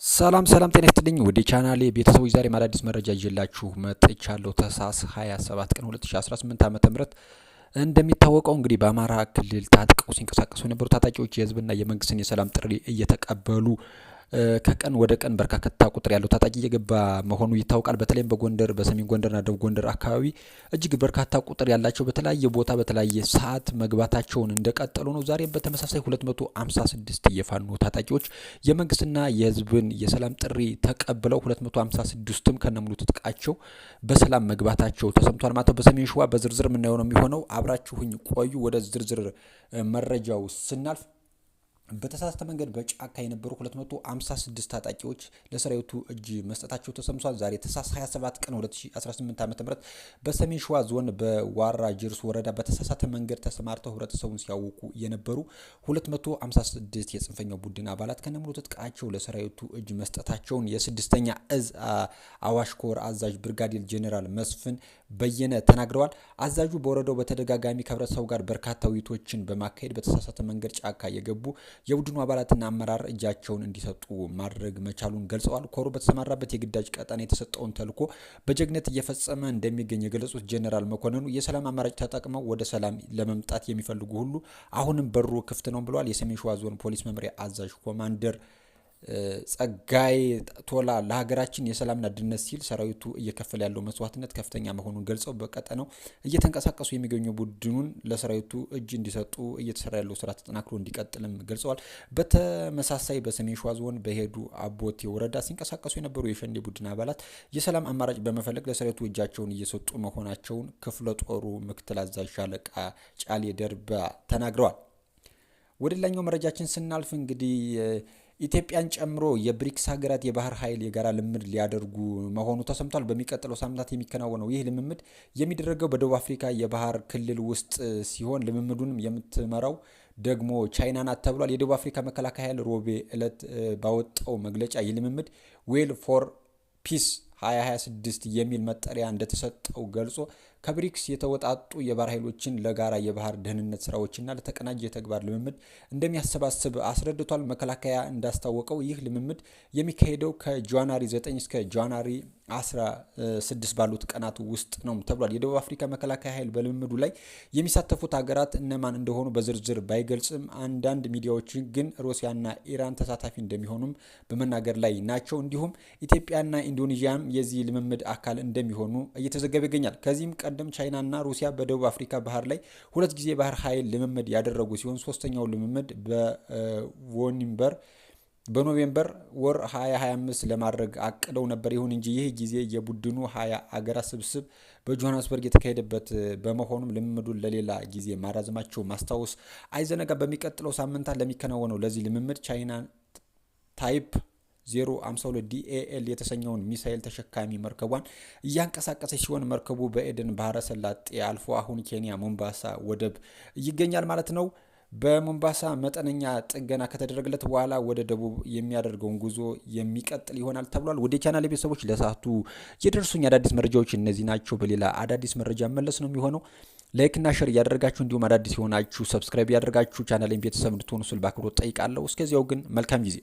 ሰላም ሰላም፣ ጤና ይስጥልኝ ወደ ቻናሌ ቤተሰቦች፣ ዛሬም አዳዲስ መረጃ ይዤላችሁ መጥቻለሁ። ታህሳስ 27 ቀን 2018 ዓ.ም። እንደሚታወቀው እንግዲህ በአማራ ክልል ታጥቀው ሲንቀሳቀሱ የነበሩ ታጣቂዎች የህዝብና የመንግስትን የሰላም ጥሪ እየተቀበሉ ከቀን ወደ ቀን በርካታ ቁጥር ያለው ታጣቂ እየገባ መሆኑ ይታወቃል። በተለይም በጎንደር፣ በሰሜን ጎንደርና ደቡብ ጎንደር አካባቢ እጅግ በርካታ ቁጥር ያላቸው በተለያየ ቦታ በተለያየ ሰዓት መግባታቸውን እንደቀጠሉ ነው። ዛሬም በተመሳሳይ 256 የፋኖ ታጣቂዎች የመንግስትና የህዝብን የሰላም ጥሪ ተቀብለው 256ቱም ከነሙሉ ትጥቃቸው በሰላም መግባታቸው ተሰምቷል ማለት ነው። በሰሜን ሸዋ በዝርዝር የምናየው ነው የሚሆነው። አብራችሁኝ ቆዩ። ወደ ዝርዝር መረጃው ስናልፍ በተሳሳተ መንገድ በጫካ የነበሩ 256 ታጣቂዎች ለሰራዊቱ እጅ መስጠታቸው ተሰምቷል። ዛሬ ታህሳስ 27 ቀን 2018 ዓ.ም በሰሜን ሸዋ ዞን በዋራ ጅርስ ወረዳ በተሳሳተ መንገድ ተሰማርተው ህብረተሰቡን ሲያውኩ የነበሩ 256 የጽንፈኛው ቡድን አባላት ከነሙሉ ትጥቃቸው ለሰራዊቱ እጅ መስጠታቸውን የስድስተኛ እዝ አዋሽ ኮር አዛዥ ብርጋዴር ጄኔራል መስፍን በየነ ተናግረዋል። አዛዡ በወረዳው በተደጋጋሚ ከህብረተሰቡ ጋር በርካታ ውይይቶችን በማካሄድ በተሳሳተ መንገድ ጫካ የገቡ የቡድኑ አባላትና አመራር እጃቸውን እንዲሰጡ ማድረግ መቻሉን ገልጸዋል። ኮሩ በተሰማራበት የግዳጅ ቀጠና የተሰጠውን ተልዕኮ በጀግነት እየፈጸመ እንደሚገኝ የገለጹት ጄኔራል መኮንኑ የሰላም አማራጭ ተጠቅመው ወደ ሰላም ለመምጣት የሚፈልጉ ሁሉ አሁንም በሩ ክፍት ነው ብለዋል። የሰሜን ሸዋ ዞን ፖሊስ መምሪያ አዛዥ ኮማንደር ጸጋዬ ቶላ ለሀገራችን የሰላምና ደህንነት ሲል ሰራዊቱ እየከፈለ ያለው መስዋዕትነት ከፍተኛ መሆኑን ገልጸው በቀጠናው እየተንቀሳቀሱ የሚገኙ ቡድኑን ለሰራዊቱ እጅ እንዲሰጡ እየተሰራ ያለው ስራ ተጠናክሮ እንዲቀጥልም ገልጸዋል። በተመሳሳይ በሰሜን ሸዋ ዞን በሄዱ አቦቴ ወረዳ ሲንቀሳቀሱ የነበሩ የሸንዴ ቡድን አባላት የሰላም አማራጭ በመፈለግ ለሰራዊቱ እጃቸውን እየሰጡ መሆናቸውን ክፍለ ጦሩ ምክትል አዛዥ ሻለቃ ጫሌ ደርባ ተናግረዋል። ወደ ሌላኛው መረጃችን ስናልፍ እንግዲህ ኢትዮጵያን ጨምሮ የብሪክስ ሀገራት የባህር ኃይል የጋራ ልምምድ ሊያደርጉ መሆኑ ተሰምቷል። በሚቀጥለው ሳምንታት የሚከናወነው ይህ ልምምድ የሚደረገው በደቡብ አፍሪካ የባህር ክልል ውስጥ ሲሆን ልምምዱንም የምትመራው ደግሞ ቻይና ናት ተብሏል። የደቡብ አፍሪካ መከላከያ ኃይል ሮብ ዕለት ባወጣው መግለጫ ይህ ልምምድ Whale for Peace 2026 የሚል መጠሪያ እንደተሰጠው ገልጾ ከብሪክስ የተወጣጡ የባህር ኃይሎችን ለጋራ የባህር ደህንነት ስራዎችና ለተቀናጀ የተግባር ልምምድ እንደሚያሰባስብ አስረድቷል። መከላከያ እንዳስታወቀው ይህ ልምምድ የሚካሄደው ከ January 9 እስከ January 16 ባሉት ቀናት ውስጥ ነው ተብሏል። የደቡብ አፍሪካ መከላከያ ኃይል በልምምዱ ላይ የሚሳተፉት ሀገራት እነማን እንደሆኑ በዝርዝር ባይገልጽም አንዳንድ ሚዲያዎች ግን ሩሲያና ኢራን ተሳታፊ እንደሚሆኑም በመናገር ላይ ናቸው። እንዲሁም ኢትዮጵያና ኢንዶኔዥያም የዚህ ልምምድ አካል እንደሚሆኑ እየተዘገበ ይገኛል። ከዚህም ቀደም ቻይናና ሩሲያ በደቡብ አፍሪካ ባህር ላይ ሁለት ጊዜ ባህር ኃይል ልምምድ ያደረጉ ሲሆን ሶስተኛው ልምምድ በ November ወር 2025 ለማድረግ አቅደው ነበር። ይሁን እንጂ ይህ ጊዜ የቡድኑ 20 አገራት ስብስብ በጆሃንስበርግ የተካሄደበት በመሆኑም ልምምዱን ለሌላ ጊዜ ማራዘማቸው ማስታወስ አይዘነጋም። በሚቀጥለው ሳምንታት ለሚከናወነው ለዚህ ልምምድ ቻይና Type 052 DAL የተሰኘውን ሚሳኤል ተሸካሚ መርከቧን እያንቀሳቀሰች ሲሆን መርከቡ በኤደን ባህረ ሰላጤ አልፎ አሁን ኬንያ ሞምባሳ ወደብ ይገኛል ማለት ነው። በሞምባሳ መጠነኛ ጥገና ከተደረገለት በኋላ ወደ ደቡብ የሚያደርገውን ጉዞ የሚቀጥል ይሆናል ተብሏል። ወደ ቻናል ቤተሰቦች ለሰዓቱ የደረሱኝ አዳዲስ መረጃዎች እነዚህ ናቸው። በሌላ አዳዲስ መረጃ መለስ ነው የሚሆነው። Like ና share እያደረጋችሁ እንዲሁም አዳዲስ የሆናችሁ subscribe እያደረጋችሁ ቻናሌን ቤተሰብ እንድትሆኑ ስል በአክብሮት ጠይቃለሁ። እስከዚያው ግን መልካም ጊዜ።